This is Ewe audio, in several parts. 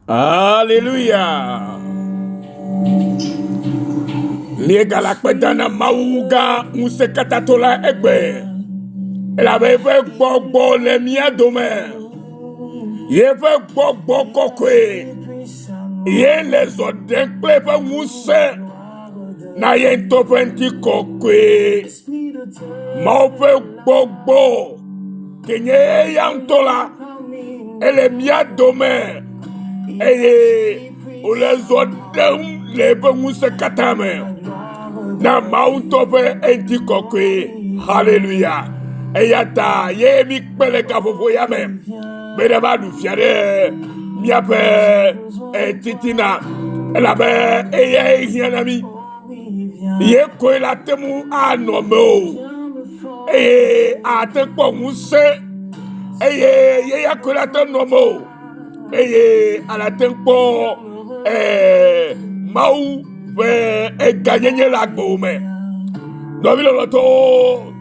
Aleluya. Míegale akpe dam na Mawu gã ŋusẽkatãtɔ la egbe elabe eƒe gbɔgbɔ le mía dome. Yeƒe gbɔgbɔ kɔkɔe ye le zɔ ɖem kple eƒe ŋusẽ na ye ŋutɔ ƒe ŋutikɔkɔe. Mawu ƒe gbɔgbɔ ke nye eya ŋutɔ la, ele mía dome eye wòle zɔ ɖem le eƒe ŋusẽ katã me na Mawu ŋutɔ ƒe ŋutikɔkɔe. Haleluya! Eya ta ye mi kpe le gaƒoƒo ya me be ne va ɖu fia ɖe míaƒe titina elabe eyae hiã na mí. Ye koe la te ŋu anɔ me o eye ate kpɔ ŋusẽ eye ye ya koe la te nɔ me o eye ala te kpɔ ee Mawu ƒe eganyenye le agbewò me. Nɔvi lɔlɔtɔwo,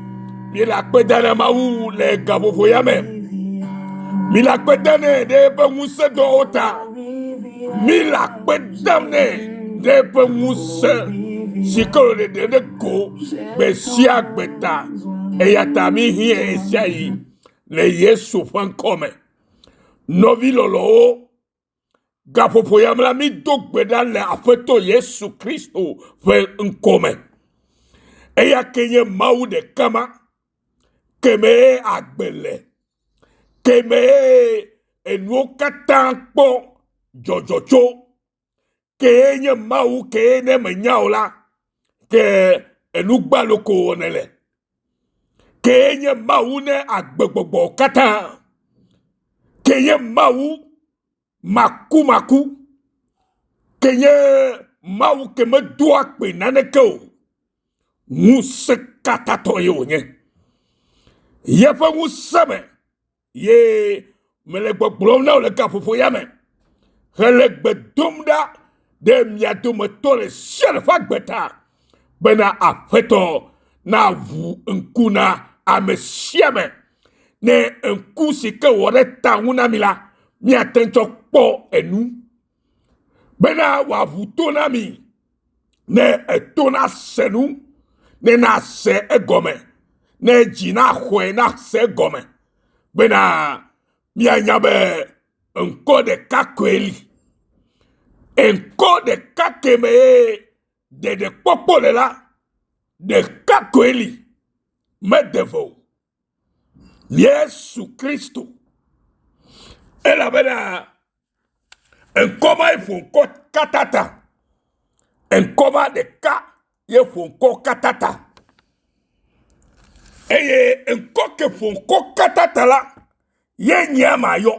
míele akpe dam na Mawu le gaƒoƒo ya me. Míele akpe dam nɛ ɖe eƒe ŋusẽdɔwo ta. Míele akpe dam nɛ ɖe eƒe ŋusẽ si ke wòle ɖeɖem ɖe go gbe sia gbe ta. Eya ta míhiãe ɣesiaɣi le Yesu ƒe ŋkɔ me. Nɔvi lɔlɔ̃wo, gaƒoƒo ya me la, mído gbe ɖa le Aƒetɔ Yesu Kristo ƒe ŋkɔ me. Eya ke nye Mawu ɖeka ma, ke mee agbe le, ke mee enuwo katã kpɔ dzɔdzɔ tso. Kee nye Mawu kee ne menya o la, ke enu gbalo ko wɔ nèle. Kee nye Mawu ne agbegbɔgbɔ katã. Ke nye Mawu makumaku. Ke nye Mawu ke medoa kpe naneke o. Ŋusẽ katãtɔ ye wònye. Yeƒe ŋusẽ me Ye mele gbɔgblɔm na wò le gaƒoƒo ya me hele gbe dom ɖa ɖe mia dometɔ ɖe sia ɖe ƒe agbe ta bena Aƒetɔ naʋu ŋku na ame sia ame ne ŋku si ke wɔ ɖe ta ŋu na mi la, miate ŋu tsɔ kpɔ enu bena wòaʋu to na mi ne eto nase nu, ne nase egɔme, ne dzi naxɔe nase egɔme bena míanya be ŋkɔ ɖeka koe li. Ŋkɔ ɖeka ke mee ɖeɖekpɔkpɔ le la, ɖeka koe li, mede eve o. Yesu Kristo. Elabena ŋkɔ mae ƒo ŋkɔ katã ta. Ŋkɔ ma ɖeka ye ƒo ŋkɔ katã ta. Eye ŋkɔ ke ƒo ŋkɔ katã ta la, ye nye mayɔ.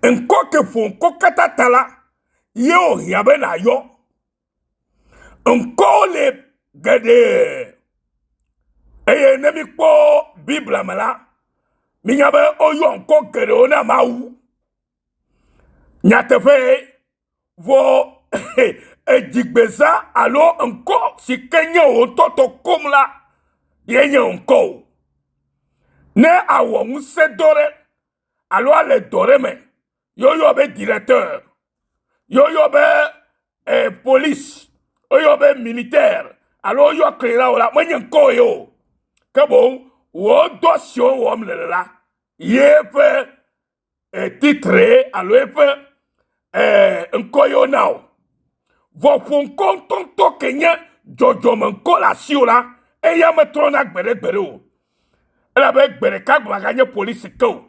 Ŋkɔ ke ƒo ŋkɔ katã ta la, ye wòhiã be nàyɔ. Ŋkɔwo li geɖe eye ne míkpɔ Biblia me la, mínya be woyɔ ŋkɔ geɖewo na Mawu. Nyateƒee, vɔ edzigbeza alo ŋkɔ si ke nye wò ŋutɔ tɔ koŋ la ye nye ŋkɔ o. Ne awɔ ŋusẽdɔ ɖe alo ale dɔ ɖe me ye woyɔ be directeur, ye woyɔ be eh, police, woyɔ be militaire alo woyɔ kli na wò la, menye ŋkɔ ye o. Ke boŋ wò dɔ siwo wɔm nèle la, ye ƒe eh, titre alo eƒe eh, ŋkɔ ye wona wò. Vɔ ƒo ŋkɔ ŋutɔŋutɔ ke nye dzɔdzɔme ŋkɔ le asiwò la, eya metrɔna gbeɖegbeɖe o. Elabe gbe ɖeka gbe maganye polisi ke o.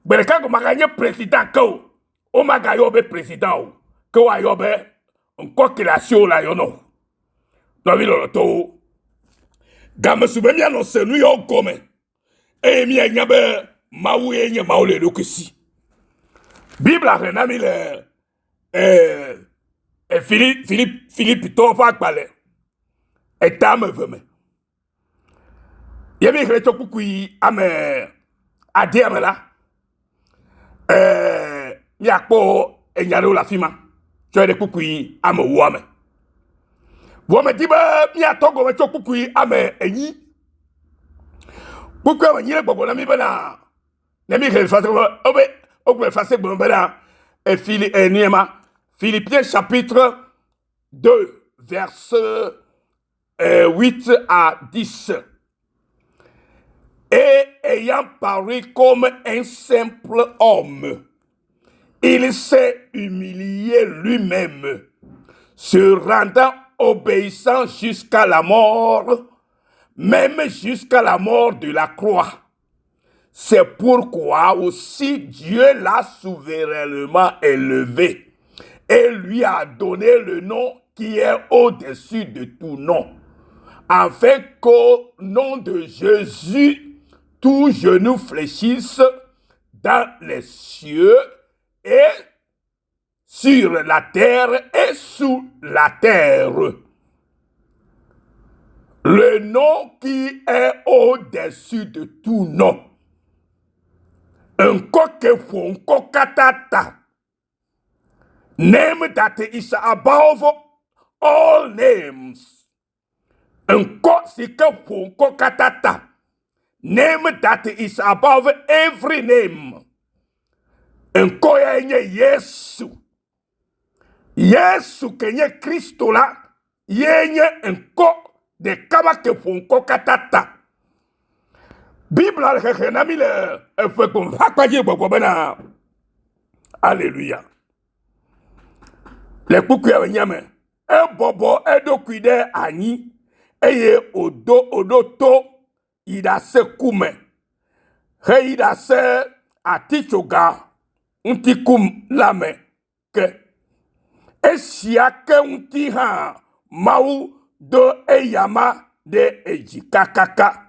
Gbe ɖeka gbe maganye president ke o. Womagayɔ be president o. Ke woayɔ be ŋkɔ ke le asiwò la yɔnɔ. Nɔvi lɔlɔtɔwo, game su be míanɔ se nu yawo gɔme eye míanya be Mawu ye nye Mawu le eɖokui si. Biblia xlẽ na mí le eh, eh, Filip, Filip, Filipitɔwo ƒe agbalẽ eta ame eve me. Ye mi xlẽ tso kpukpui ame adea me la, ee, míakpɔ enya ɖewo le afi ma tsɔe ɖe kpukpui ame ewoa me. Vɔ medi be míatɔ gɔme tso kpukpui ame enyi. Kpukpui ame enyi le gbɔgblɔ na mí bena ne mi xlẽ fase wobe wogblɔ fase gblɔ bena Efili eniema Philippiens chapitre 2 verset 8 à 10. Et ayant paru comme un simple homme, il s'est humilié lui-même, se rendant obéissant jusqu'à la mort, même jusqu'à la mort de la croix. C'est pourquoi aussi Dieu l'a souverainement élevé et lui a donné le nom qui est au-dessus de tout nom, afin qu'au nom de Jésus, tout genou fléchisse dans les cieux et sur la terre et sous la terre. Le nom qui est au-dessus de tout nom. Ŋkɔ ke ƒo ŋkɔ katã ta. Name that is above all names. Ŋkɔ si ke ƒo ŋkɔ katã ta. Name that is above every name. Ŋkɔ yae nye Yesu. Yesu ke nye Kristo la, ye nye ŋkɔ ɖeka ma ke ƒo ŋkɔ katã ta. Biblia le xexlẽ na mí le eƒe gbɔn ƒe akpa dzi gbɔgbɔ bena Aleluya. Le kpukpuia me me, ebɔbɔ eɖokui ɖe anyi eye wòdo wòɖo to yi ɖase ku me heyi ɖase atitsoga ŋuti ku la me ke. Esia ke ŋuti hã Mawu do eyama ɖe edzi kakaka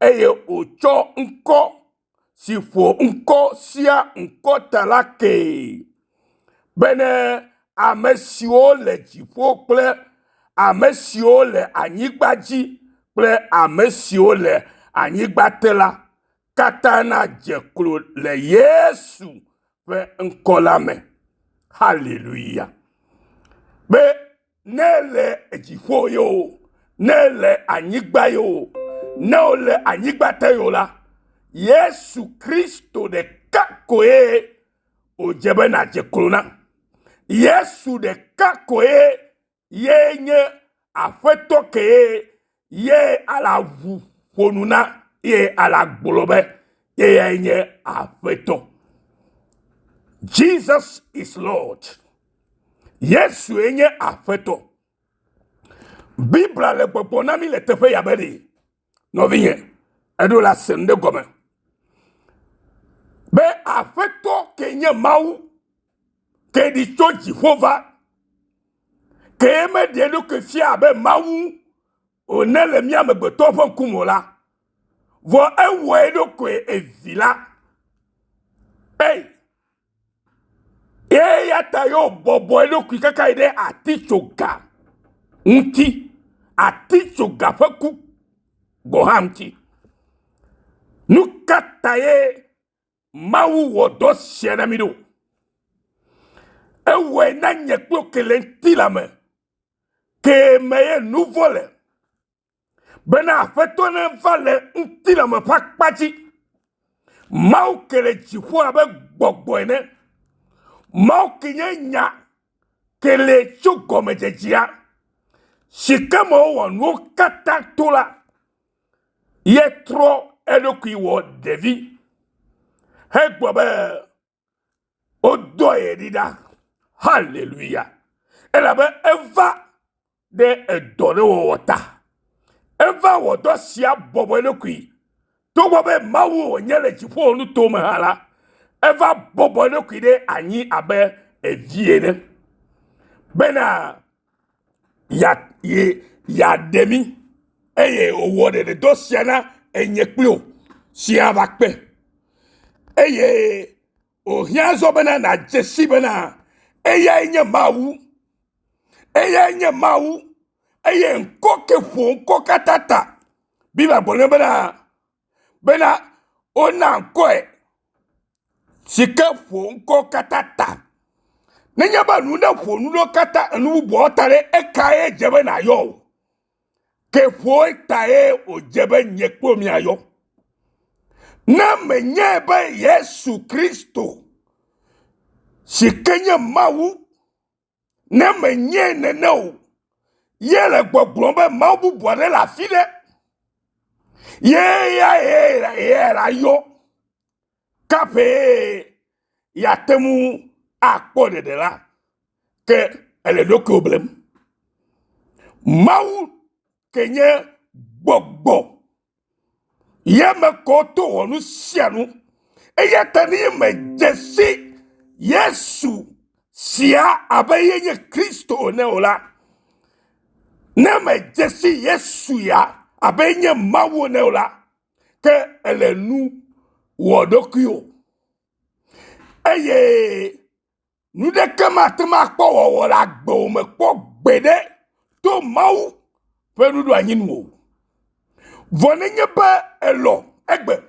eye wòtsɔ ŋkɔ si ƒo ŋkɔ sia ŋkɔ ta la kee, bene ame siwo le dziƒo kple ame siwo le anyigba dzi kple ame siwo le anyigba te la katã nadze klo le Yesu ƒe ŋkɔ la me. Haleluya! Be ne le dziƒo ye o, ne le anyigba ye o, ne wole anyigba te ye o la, Yesu Kristo ɖeka koe wòdze be nàdze klo na. Yesu ɖeka koe ye nye Aƒetɔ kee ye ala ʋu ƒo nu na ye ala gblɔ be eyae nye Aƒetɔ. Jesus is Lord. Yesue nye Aƒetɔ. Biblia le gbɔgblɔ na mí le teƒe ya be ɖe, nɔvinye, eɖo la se nu ɖe gɔme. Be Aƒetɔ ke nye Mawu, ke ɖi tso dziƒo va, ke meɖe eɖokui fia abe Mawu wòne le mía amegbetɔwo ƒe ŋkume o la, vɔ ewɔ eɖokui evi la. Ei, Eya ta ye wòbɔbɔ eɖokui kaka yi ɖe atitsoga ŋuti, atitsoga ƒe ku gɔ̃ hã ŋuti. Nu ka ta ye Mawu wɔ dɔ sia na mí ɖo? Ewɔe na nye kple wò ke le ŋutilã me, ke me ye nu vɔ̃ le. bena Aƒetɔ neva le ŋutilãme ƒe akpa dzi. Mawu ke le dziƒo abe gbɔgbɔ ene. Mawu ke nye nya ke le tso gɔmedzedzea si ke me wowɔ nuwo katã to la, ye trɔ eɖokui wɔ ɖevi hegblɔ be wodɔ ye ɖi ɖa. Haleluya! Elabe eva ɖe edɔ ɖe wɔwɔ ta. Eva wɔ dɔ sia bɔbɔ eɖokui. Togbɔ be Mawu wònye le dziƒo nutome hã la, eva bɔbɔ eɖokui ɖe anyi abe evi ene bena ya ye yeaɖe mí eye wòwɔ ɖeɖedɔ sia na enye kpli wò sia va kpe. Eye wòhiã azɔ bena nàdze si bena eyae nye Mawu. Eyae nye Mawu eye ŋkɔ ke ƒo ŋkɔ katã ta. Biblia gblɔ nɛ bena bena wona ŋkɔe si ke ƒo ŋkɔ katã ta. Nenye be nu ɖe ƒo nu ɖewo katã enu bubuawo ta ɖe, ekae dze be nàyɔ o? Ke ƒo tae wòdze be nye kple miayɔ. Ne menyae be Yesu Kristo Si ke nye Mawu, ne menyae nene o, ye le gbɔgblɔm be Mawu bubu aɖe le afi ɖe. Ye ya ye ye la yɔ. Kaƒee yeate ŋu akpɔ ɖeɖe la, ke ele ɖokuiwò blem. Mawu ke nye gbɔgbɔ ye me kɔ to wɔ nu sia nu. Eya ta ne medze si Yesu sia abe ye nye Kristo ene o la, ne medze si Yesu ya abe ye nye Mawu ene o la, ke ele nu wɔ ɖokuiwò. Eye Nu ɖeke mate ŋu akpɔ wɔwɔ le agbewò me kpɔ gbeɖe to Mawu ƒe nuɖoanyi nu o. Vɔ nenye be èlɔ egbe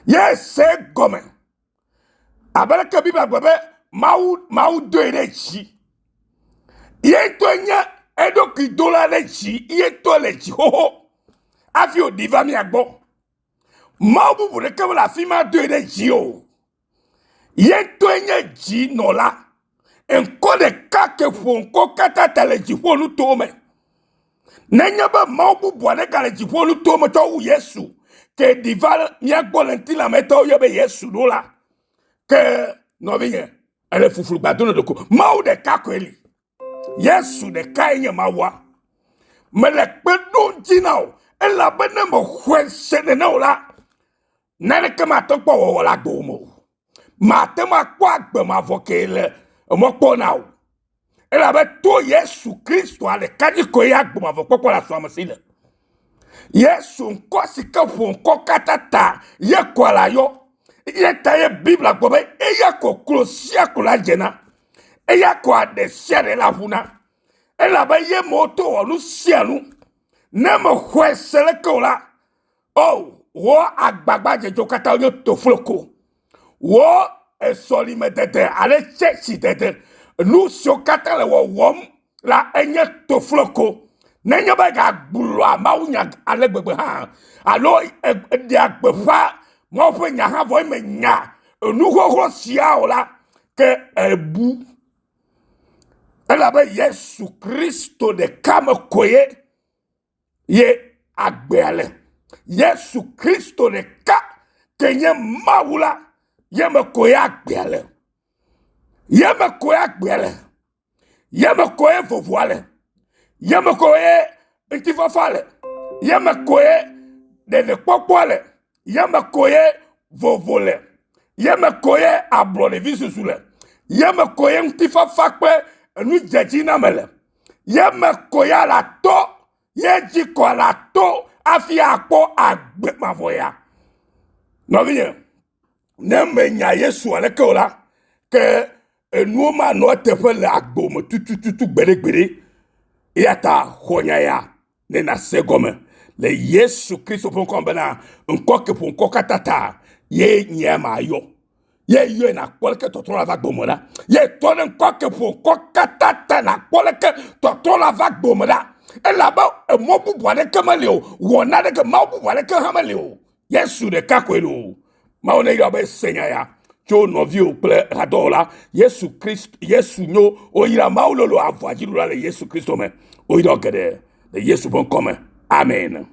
ye se gɔme abe leke Biblia gblɔ be Mawu Mawu doe ɖe dzi. Ye ŋutɔe nye eɖokui dola ɖe dzi, ye ŋutɔ le dzi xoxo hafi wòɖi va mía gbɔ. Mawu bubu ɖeke mele afi ma doe ɖe dzi o. Ye ŋutɔe nye dzinɔla. Ŋkɔ ɖeka ke ƒo ŋkɔ katã ta le dziƒonutowo me. Nenye be Mawu bubu aɖe gale dziƒonutowo me tsɔ wu Yesu, ke ɖi va mía gbɔ le ŋutilãmetɔwo yɔ be Yesu ɖo la, ke nɔvinye, ele fuflu gbado le ɖoko. Mawu ɖeka koe li. Yesu ɖekae nye Mawua. Mele kpe ɖom dzi na o, elabe ne mexɔe se nene o la, naneke mate ŋu kpɔ wɔwɔ le agbewò me o. Mate ŋu akpɔ agbe mavɔ ke le emɔ kpɔ na o. Elabe to Yesu Kristoa ɖeka dzi koe agbe mavɔ kpɔkpɔ le asu ame si le. Yesu ŋkɔ si ke ƒo ŋkɔ katã ta ye kɔ la yɔ. Ye ta ye Biblia gblɔ be eya ko klo sia klo la dze na. Eya ko aɖe sia ɖe la ʋu na. Elabe ye me woto wɔ nu sia nu. Ne mexɔe se leke o la, O, wò agbagbadzedzewo katã wonye tofloko. Wò esɔlimedede ale tsɛtsidede, nu siwo katã le wɔwɔm la enye tofloko. Nenye be gagblɔa mawunya ale gbegbe hã alo eɖea gbeƒã Mawu ƒe nya hã vɔ eme nya enuxɔxɔ sia o la, ke ebu. Elabe Yesu Kristo ɖeka me koe ye agbea le. Yesu Kristo ɖeka ke nye Mawu la, ye me koe agbea le. Ye me koe agbea le. Ye me koe vovoa le. Ye me koe ŋutifafa le. Ye me koe ɖeɖekpɔkpɔ le. Ye me koe vovo le. Ye me koe ablɔɖevi susu le. Ye me koe ŋutifafa kple enudzedziname le. Ye me koe la to ye dzi kɔ la to hafi akpɔ agbe mavɔ ya. Nɔvinye, ne menya Yesu aleke o la, ke enuwo manɔ eteƒe le agbo me tutututu gbeɖegbeɖe. Eya ta xɔ nya ya ne nàse gɔme le Yesu Kristo ƒe ŋkɔ me bena ŋkɔ ke ƒo ŋkɔ katã ta ye nye mayɔ. Ye yɔe nàkpɔ leke tɔtrɔ la va gbɔme ɖa. Ye tɔ ɖe ŋkɔ ke ƒo ŋkɔ katã ta nàkpɔ leke tɔtrɔ la va gbɔme ɖa. Elabe emɔ bubu aɖeke meli o, wɔna aɖeke, Mawu bubu aɖeke hã meli o. Yesu ɖeka koe loo. Mawu ne yra be se nya ya tso nɔviwò kple hadɔwɔla Yesu Kristo. Yesu nyo woyra Mawu lolo avɔa dziɖula le Yesu Kristo me. Woyra geɖe le Yesu ƒe ŋkɔ me. Amen.